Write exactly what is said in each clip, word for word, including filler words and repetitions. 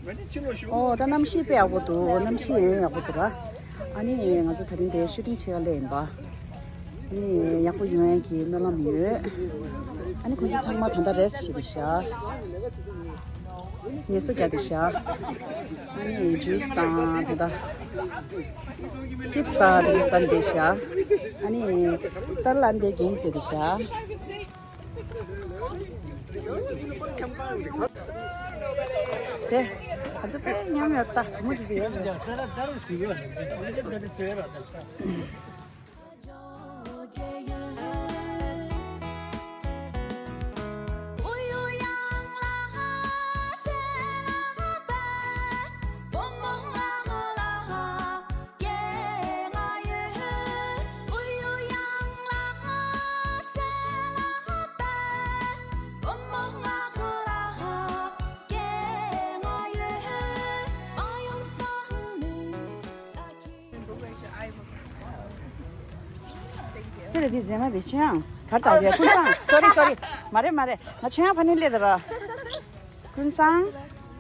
ཨོ་ད་གནམ་གཤིས་དཔེ་ཡག་པོ་འདུག་གནམ་གཤིས་ཡང་ཡག་པོ་འདུག་ར། ཨ་ནི་ང་ཚོ་ད་རིང་དེ་ཤུ་ཊིང་བྱེད་ག་སླེབས་ཡིན་པ། ཨ་ནི་ཡག་པོ་ཡོང་ཡག་གི་སྨོན་ལམ་ཡོད། ཨ་ནི་ཁོང་ཚོ་ཚང་མ་ད་ལྟ་རེ་སི་ཊི་བྱེད་དེ་བཞག་ངལ་གསོ་རྒྱག་དེ་བཞག་ཨ་ནི་ཇུས་དང་ད་ལྟ་ཅིབ་སི་དང་དེ་ནི་ཟ་དེ་བཞག་ཨ་ནི་ཏར་ལ་འདི་གིན་བྱེད་དེ་བཞག་དེ། ང་ཚོ་དཔེ་མཉམ་ཡོད་ད་མུ་མཐུད་དེ་ཡོད། སེ་ར་དེ་མཛེས་མ་དེ་ཆེ་ཡང་གར་ཙག་དེ་ཀུན་བཟང་། སོ་རི་སོ་རི། མ་རེད་མ་རེད། ང་ཆེ་ཡང་ཕ་ནི་སླེབས་ད་ར། ཀུན་བཟང་།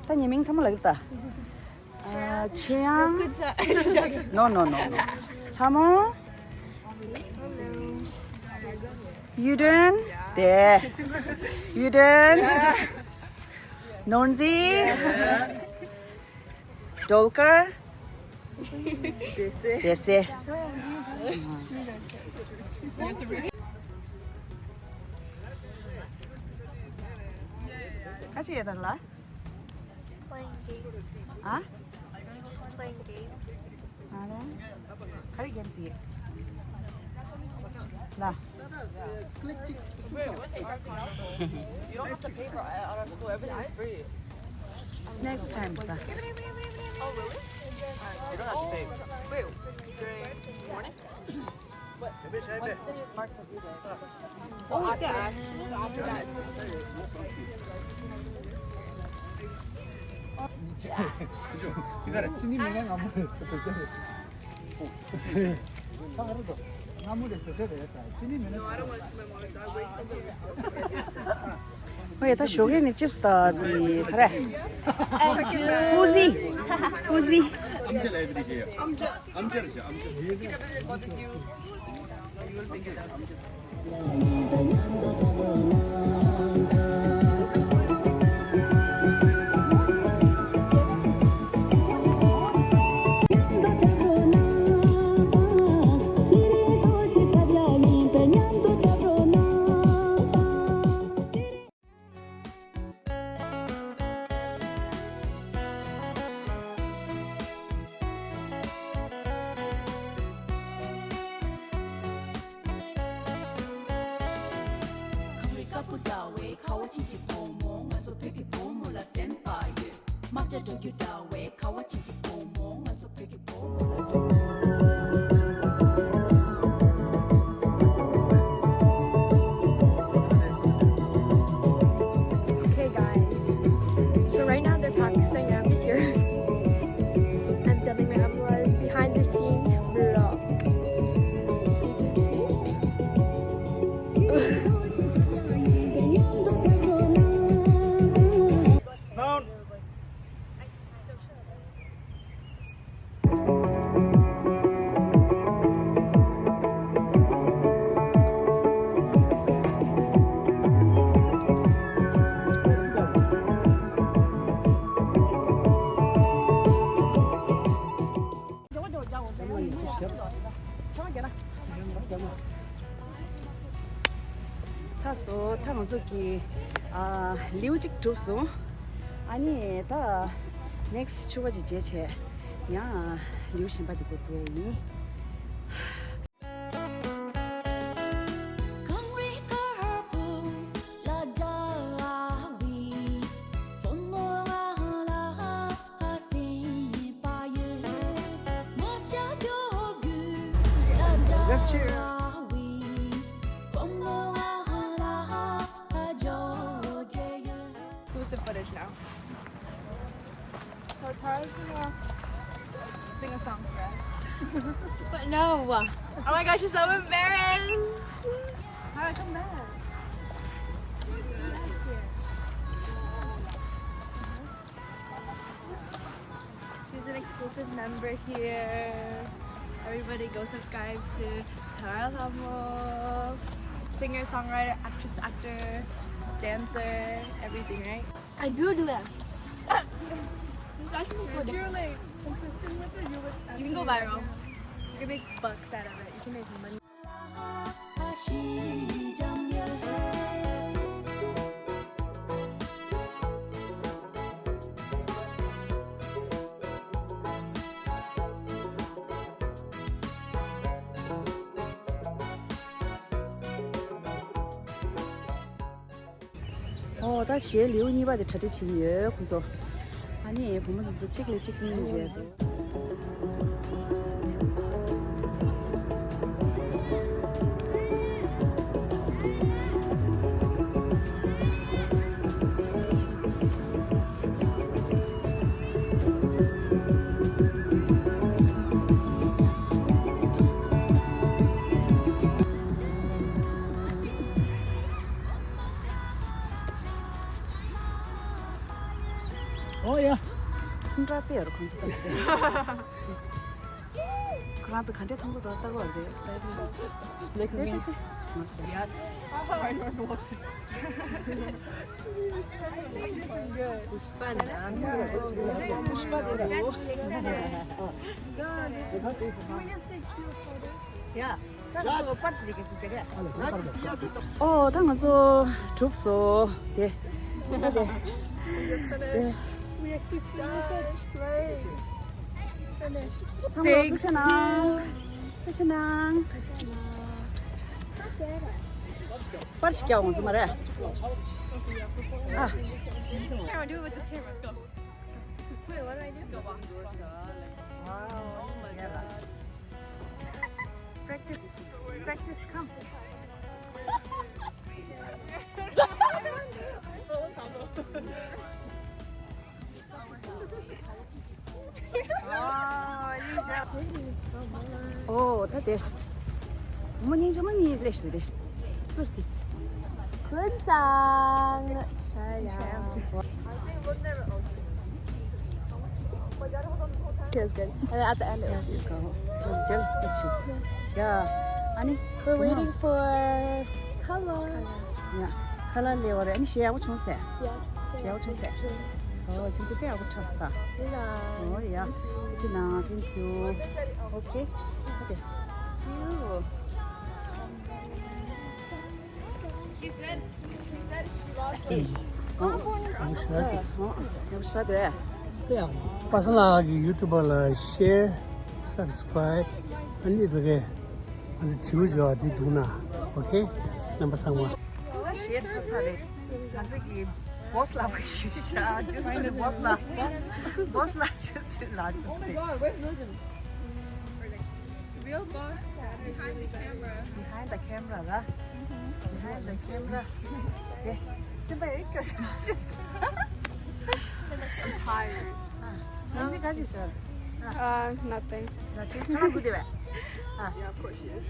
ད་ཉེ་མིང་ཚང་མ་ལ་གི་ད། ཨ། ཆོས་དབྱངས། No, no, no, no. ལྷ་མོ། ཡུ་ཏན། དེ། ཡུ་ཏན། ནོར་འཛིན། སྒྲོལ་དཀར། བདེ་གསལ། བདེ་གསལ། ཁ་ཤས་ཡོད་ད་ལ། Playing games. ཨ། Playing games. ཨ་རེ། ག་རེ་གེམ་ཅིག་ཡོད། ལ། Wait, what the heck? You don't have to pay for it at our school. Everything is free. It's next time. Oh, really? Alright, you don't have to pay. Wait, during morning? What? Wednesday is Martin Luther Day. Oh, yeah. ཨོ་ཡ། ད་ཞོགས་ཀས་ནི་ཅིབ་སི་དང་དེ་ག་རེ། ཧྥུ་ཟི། ཧྥུ་ཟི། ཁ་བའི་དཀར་པོ་འདྲ་བའི་ཁ་བ་ཅན་གྱི་བུ་མོ། ང་ཚོ་བོད་ཀྱི་བུ་མོ་ལ་སེམས་པ་ཡོད། དམག་རྒྱག་འགྲོ་རྒྱུ་འདྲ་བའི་ཁ་བ་ཅན་གྱི་བུ་མོ། ང་ཚོ་བོད་ཀྱི་བུ་མོ་ལ། Okay, guys. So right now they're practicing, and I'm just here. I'm filming my umbrellas behind the scenes vlog. You can see. Sound. ཚར་སོང་། ད་ང་ཚོ་གི་ཨ་ལེའུ་གཅིག་གྲུབ་སོང་། ཨ་ནི་ད་ནེག་སི་ཊི་ཕྱུ་པ་ཅིག་བརྗེས་བྱས་ཡང་ལེའུ་གཞན་པ་དེ་འགོ་འཛུགས་ཡ་ཡིན། Let's cheer. Exclusive footage now. So Tara's gonna sing a song for us. But no. Oh my gosh, she's so embarrassed. Tara, come back. Come back here. Member here. Everybody go subscribe to Tara Lamo. Singer, songwriter, actress, actor, dancer, everything, right? I do do that. It's actually so different. If you're like consistent with it, you would. You can go viral. You can make bucks out of it. You can make money. ཨོ་ད་གཞས་ལེའུ་གཉིས་པ་དེ་གྲ་སྒྲིག་བྱེད་ཀྱི་ཡོད་ཁོང་ཚོ། ཨ་ནི་བུ་མོ་དེ་ཚོ་གཅིག་ལས་གཅིག་སྙིང་རྗེ་འདུག་ཨོ་ཡ། ཁོང་ཁྲ་དཔེ་ཡོད་རེད་ཁོང་ཚོ་ལྟ་གི་རེད། ཁོ་རང་ཚོ་ག་འདྲས་མཐོང་གི་འདུག་ལྟ་གི་རེད་སའི་ལུ། Next me. Yes. Pushpa dance. Pushpa dance. Yeah. ཨོ་ད་ང་ཚོ་གྲུབ་སོང་དེ། ཚང་མ་ལ་ཐུགས་རྗེ་གནང་། ཐུགས་རྗེ་གནང་། པར་ཞིག་རྒྱག་འོང་ཚོ་མ་རེད། ཨ། Camera, do it with this camera. Go. Wait, what do I do? Go walk. Wow. Oh my God. Practice. Practice. Come. ཨོ་ད་དེ། མོ་སྙིང་རྗེ་མོ་གཉིས་ལས་ཤི་དེ། སུར་ཏི། ཁོན་ཚང་། ཤ་ཡ། Feels good. And at the end, it was just go. It was just the two. Yeah. Ani? We're waiting for color. Yeah. Color ལས་བ་རེད། ཨ་ནི་གཞས་ཡག་པོ་བྱུང་ཟེར། Yes. གཞས་ཡག་པོ་བྱུང་ཟེར། ཨོ་ཁྱོད་ཚོ་དཔེ་ཡག་པོ་འཁྲབ་སོང་ད། ཨོ་ཡ། ཨ་ཙི་ན། Thank you. Okay. Okay. པ་སངས་ལགས་ཀྱི་ཡུ་ཊུབ་ལ་ཤེར། སབ་སི་ཀ་རའིབ། ཨ་ནི་དེ་གའི་ང་ཚོ་བྲིས་བྱོས་འདི་འདུག་ན། ཨོ་ཁེ། རྣམ་པ་ཚང་མ། ད་གཞས་འཁྲབ་ཚར་རེད། ང་ཚོ་གི་བོ་སི་ལགས་ཀྱིས་ཞུས་ཤག་ཇུས་ཏུ་བོ་སི་ལགས། བོ་སི་ལགས་ཇུས་ཞུས་ལགས། Real boss behind the camera. Behind the camera ར། Behind the camera. དེ། སེམས་པ་ཡོད་སྐྱོ་ཤག I'm tired. ཨ། ང་ཚོས་ག་ཅིག་ཟེར། ཨ། Nothing. Nothing. ཁ་ལག་དགོས་དེ་བས། ཨ།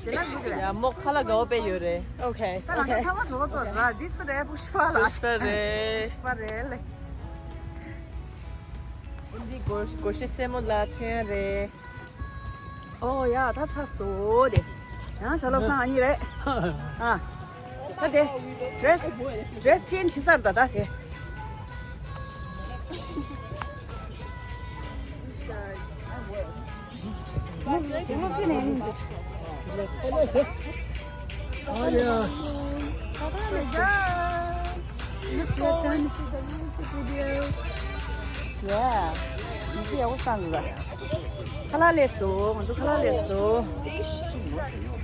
ཞེ་ལག་དགོས་དེ་བས། ཡ་མོ་ཁ་ལག་དགའ་བོ་དཔེ་ཡོད་རེད། Okay. ད་ང་ཚོ་ཚང་མ་འགྲོ་དོ་ར། འདི་སུ་རེད། པུཤ་པ་ལགས། པུཤ་པ་རེད། པུཤ་པ་རེད་ལེ། འདི་སྒོར་སྒོར་གཞས་སེར་མོ་ལ་མཚོན་ཡ་རེད། ཨོ་ཡ་ད་ཚར་སོང་དེ། ཡང་ཇོ་ལགས་སང་ཨ་ནི་རེད། ཨ། ད་དེ། ཌི་རེ་སི། ཌི་རེ་སི་ཅེན་ཇི་བྱས་ཚར་ད་ད་དེ། ཨོ་ཡ། Look forward to the music video. Yeah. ཡིན་གྱི་ཡག་པོ་བཏང་འདུག་ཁ་ལག་ལས་སོ། ང་ཚོ་ཁ་ལག་ལས་སོ།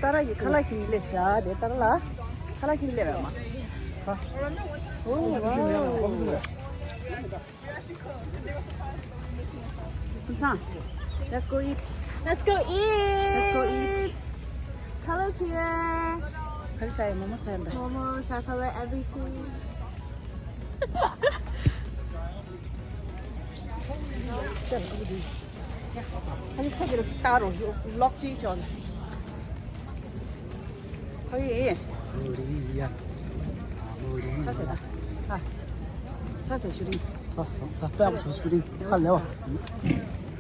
ཏཱ་ར་གི་ཁ་ལག་ཁྱེར་ནས་སླེབས་ཤག་དེ་ཏཱ་ར་ལ། ཁ་ལག་ཁྱེར་ནས་སླེབས་པ་མ། ཨོ་ཝའོ། ཁོང་ཚང་། Let's go eat. Let's go eat. Let's go eat. Color's here. ཁ་རི་ས་ཡ་མོ་མོ་ས་ཡ་འདི། Momo, chocolate, everything. ཁ་རི་ཁ་རི་ལོག་ཅིག་བལྟ་རོགས། ལོག་ཅིག་བྱོས། ཨོ་ཡེ། ཚ་ཟེར་ད། ཨ། ཚ་ཟེར་ཞུ་རིང་། ཚ་ཟེར་ད་དཔེ་ཡག་པོ་བྱུང་ཞུ་རིང་། ཧ་ལས་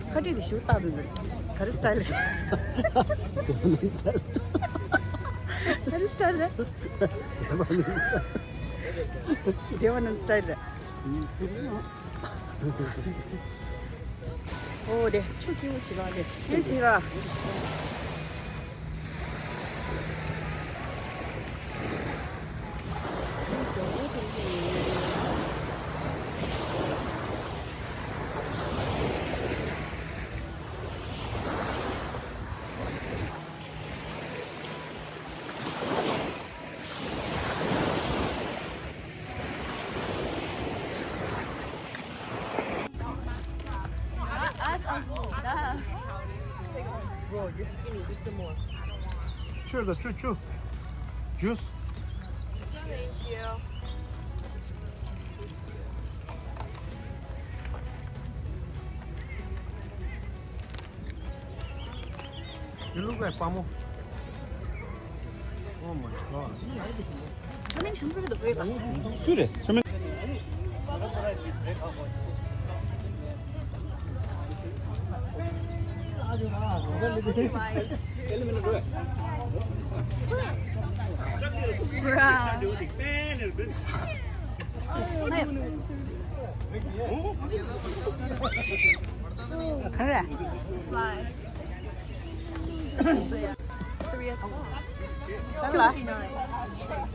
པ། ཁ་བྲིས་དེ་ཞིབ་ཏག་ཏུ་འདུག་ག་རེ་སི་ཊལ་རེད། ལེ་བ་ནན་སི་ཊལ། ག་རེ་སི་ཊལ་རེད། ལེ་བ་ནན་སི་ཊལ། ལེ་བ་ནན་སི་ཊལ་རེད། ཨོ་དེ་ཆུ་སྐྱིད་པོ་བྱེད་པ་རེད། སྐྱིད་བྱེད་པ། Bro, you're skinny. Eat some more. Sure, the true, true. Juice. Thank you. You look like Pamo. Oh my god. ག་རེ། ག་རེ་ལ།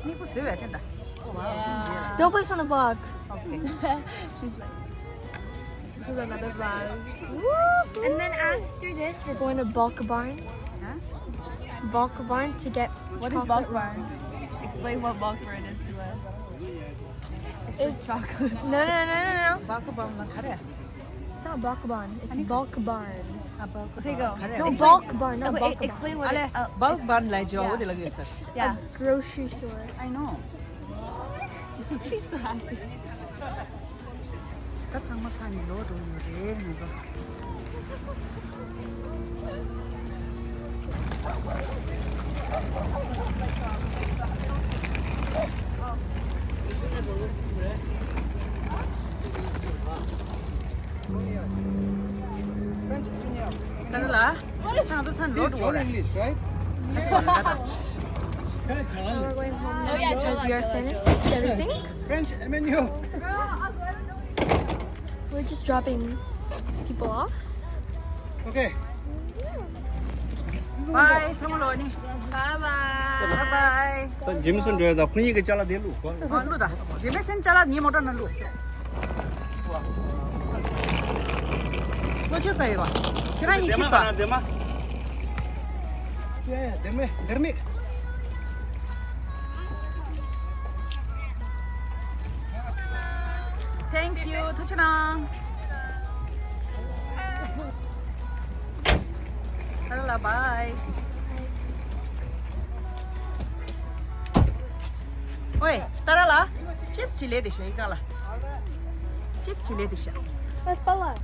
མིག་པོ་བཟོས་པས་དེ་འདྲ། Don't put this on the vlog. Okay. She's like, this is another vlog. And then after this, we're going to Bulk Barn. Huh? Bulk Barn to get chocolate. What is Bulk Barn? Explain what Bulk Barn is to us. It's chocolate. No, no, no, no, no. Bulk Barn ལ་ག་རེ། It's not Bulk Barn. It's Bulk Barn. ཨ། Bulk Barn ག་རེ། No, Bulk Barn, not Bulk Barn. Explain what it is. Bulk Barn ལ་ཇོ་འོ་དེ་ལ་ཡོད་ས། Yeah. A grocery store. I know. She's so happy. ད་ཚང་མ་ཚང་ནས་ལོག་འགྲོ་ཡོད་རེད་ངེས་པ། ག་རེ་ལ། ཚང་དུ་ཚང་ལོག་འགྲོ་རེད། English, right? We're going home now because we are finished everything. French menu. We're just dropping people off. Okay. Bye. ཚང་མ་ལོག་ནི། Bye bye. Bye bye. ད་ཇེ་མི་སན་འགྲོ་ཡ། ད་ཁོ་གཉིས་ཀྱི་ཅ་ལག་དེ་བླུག་གོ། ཨ། བླུག་ད། ཇེ་མི་སན་ཅ་ལག་ངའི་མོ་ཊ་ནང་བླུག་ལོ་ཆུ་ཚ་ཡོད་པ། ཁྱེད་རང་གཉིས་ཁྱི་ས། ཡ་ཡ། སྡེར་མ། སྡེར་མིག། Thank you. ཐུགས་རྗེ་གནང་། ཧ་ལ་ལ། Bye. ཨོའི། ཏཱ་ར་ལ། ཅིབས་ཅིག་ལེན་ཏེ་ཤོག་ཡིན་ག་ལ། ཅིབས་ཅིག་ལེན་ཏེ་ཤོག Let's follow.